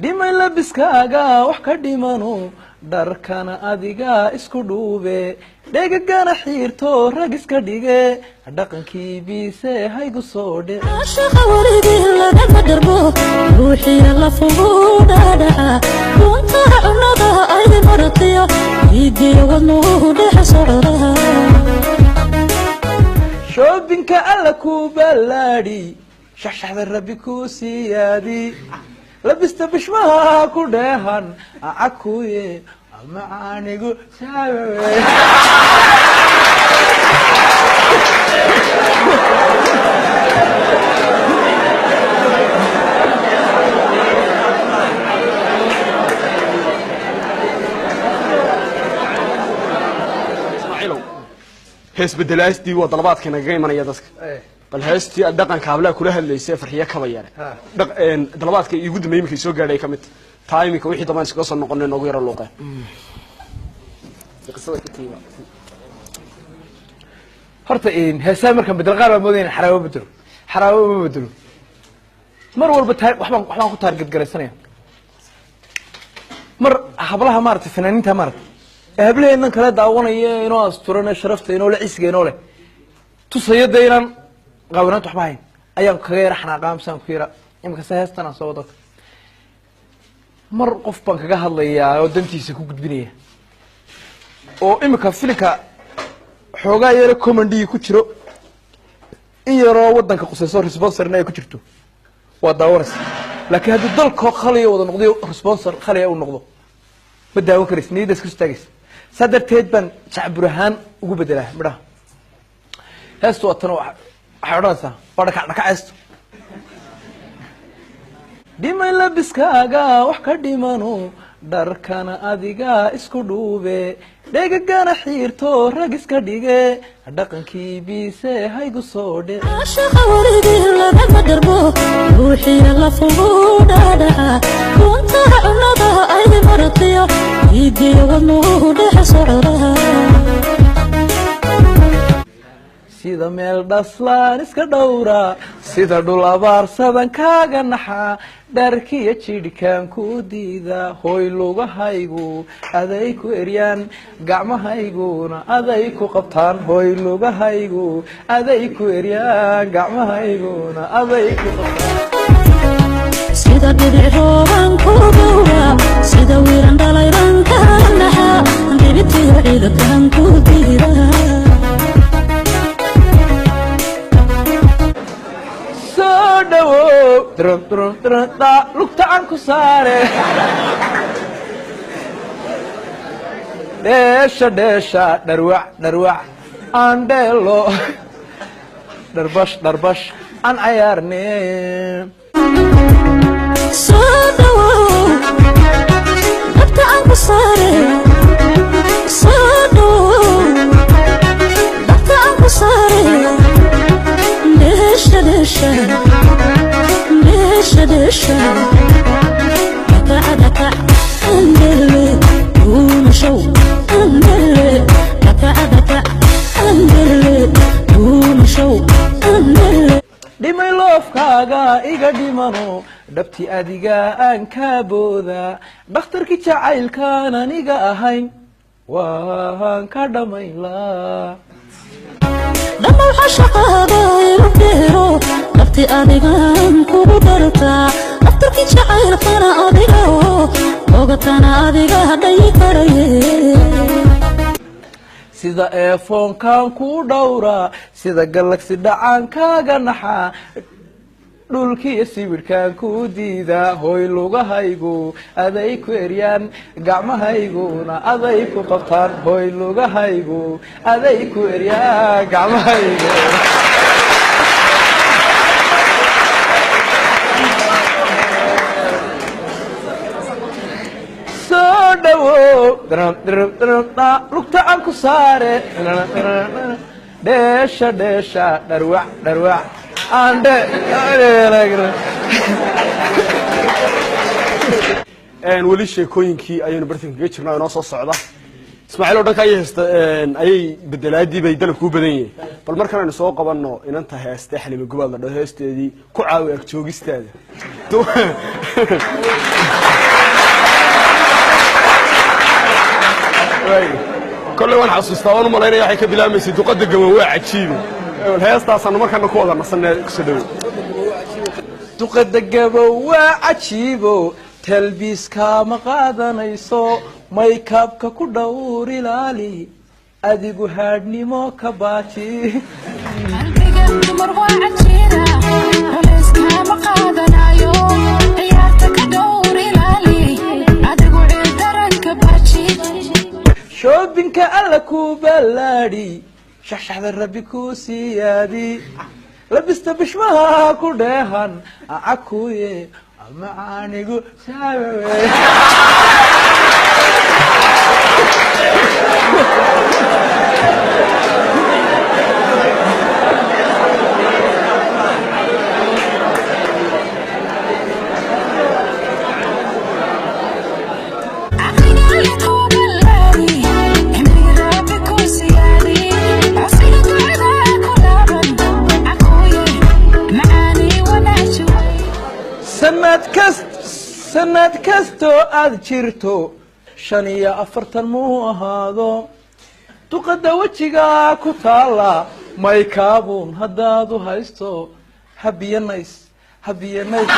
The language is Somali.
Dhimay labiskaaga wax ka dhimano, dharkana adiga isku dhuube, dhegagana xiirto rag iska dhige, dhaqankii biise haygu soo dhic. Caashaqa weligii lagama dharbo, ruuxiya lafugu dhaadhaca, duntaha cunnada ay maratiyo, dhiigiyo wadnuhu dhex socdaha. Shoobinka alla ku ballaadhi, shaxshaxda rabbi ku siyaadi, labista bishmaha ku dheehan acakuye macaanigu saabawe. Ismaaciilow, hees bedelaastii waa dalabaadka nagaga imanaya dadka. Bal heestii aad dhaqanka hablaha kula hadlaysay, Farxiyo Kaba Yare, dalabaadka iigu dambeeyay iminkay soo gaadhay ka mid taa. Iminka wixii dambaan iskaga soo noqonay, noogu yaro luuqeen qisada ka tiima. Horta heesaha markaan bedel, qaar baa moodaya in xaraabo bedelo. Xaraabo ma bedelo. Mar walba taa waxbaan ku target garaysanaya. Mar hablaha maaragtay, fanaaniinta maaragtay ee hablaheennan kale daawanaya, inoo asturan, sharafta inoo le, cisiga inoo leh, tusaya dee inaan qaawanaanta waxba hayn, ayaan kaga yara xanaaqaa misaan ku yara. Imika se heestan aan soo wado, mar qof baan kaga hadlayaa oo dantiisa ku gudbinaya, oo imika filinka xoogaa yaro comedy ku jiro, in yaroo wadanka qusayso sponsorna ay ku jirto, waa daawanaysa. Laakiin haddii dalkoo khaliya wada noqday, sponsor khaliya uu noqdo, ma daawan karaysa, niyadda iska istaagaysa. Saa darteed baan jacbur ahaan ugu bedelaa midhaha. Heestu waa tan, waxay odhanaysaa, waa dhakac dhakac heestu. Dhimay labiskaaga wax ka dhimano, dharkana adiga isku dhuube, dhegagana xiirto rag iska dhige, dhaqankii biise haygu soo dhic. Caashaqa weligii lagama dharbo, ruuxiya lafugu dhaadhaca, duntaha cunnada ay maratiyo, dhiigiyo wadnuhu dhex socdaha. Sida meel dhaslaan iska dhowra, sida dhul abaarsadan kaaga naxa, dharkiyo jidhkaan ku diida, hooy lugahaygu aday ku eryaan, gacmahayguna aday ku qabtaan. Hooy lugahaygu aday ku eryaan, gacmahayguna aday ku qabtaan. Sida dhibic rooban ku gowra, sida wiiran dhalayran kala naxa, dhibitiyo ciidakan ku diida. Soo dhawow, drum drum drum dha, lugta aan ku saare, dheesha dheesha, dharwac dharwac aan dheelo, dharbash dharbash aan cayaarne. Soo dhawow, dhabta aan ku saare, soo dhawow, dhabta aan ku saare, dheesha dheesha, dheesha dheesha, dhakaca dhakac andele, dhuumashow andele, dhakaca dhakac andele, dhuumashow andele. Dhimay loofkaaga iga dhimano, dhabti adiga aan kaa booda, dhakhtarkii jacaylkaan aniga ahayn waan ka dhamayn laa. Dhammaw xashaqaaga ilu dheero, dhabti adigan kugu dhartaa, dhaftarkii jacaylkana adiga oo ogatana adiga dhayi karaye. Sida eefoonkaan ku dhowraa, sida Galaxy dhacaan kaaga naxaa, dhulkiiyo sawirkaan ku diidaa, hooy lugahaygu aday ku eryaan, gacmahayguna aday ku qabtaan. Hooy lugahaygu aday ku eryaan, gacmahaygu. Soo dhawow, lugta aan ku saare, dheesha dheesha, dharwac dharwac aan dhe. Weli sheekooyinkii ayaynu bartanka kaga jirnaa inoo soo socda. Ismaaciil oo dhanka ayay heesta ayay bedelaadii bay dalabkuu badan yihiin. Bal markan aynu soo qabanno inanta heeste Xalima Gobaad la dhaho, heesteedii ku caawi agjoogistaada. Waay, kolley waan xasuustaa, waan u malaynaya waxay ka bilaabmaysay duqadda gabow waa cajiibe. Heestaasaanu markaana ku wada nasanee kusoo dhowow. Duqada gabow waa cajiibo, talbiiskaama qaadanayso, maykaabka ku dhowr ilaali, adigu haadhnimo ka baaji. Qalbiga dumar waa cajiira, culayskaama qaadanayo, ciyaarta ka dhowr ilaali, adigu ciil daranka baaji. Shoobinka alla ku ballaadhi, shaxshaxda rabbi ku siyaadi, labista bishmaha ku dheehan acakuye macaanigu saabawe. Caqliga alla ku ballaari, cimriga rabbi ku siyaadi, codsiga ducada ku laaban, cakuye macaani wanaaji way. Sanad kast, sanad kastoo aad jirto 45 muu ahaado, duqada wejigaa ku taala maykaabuun haddaad u haysto, habiyanays habiyanays.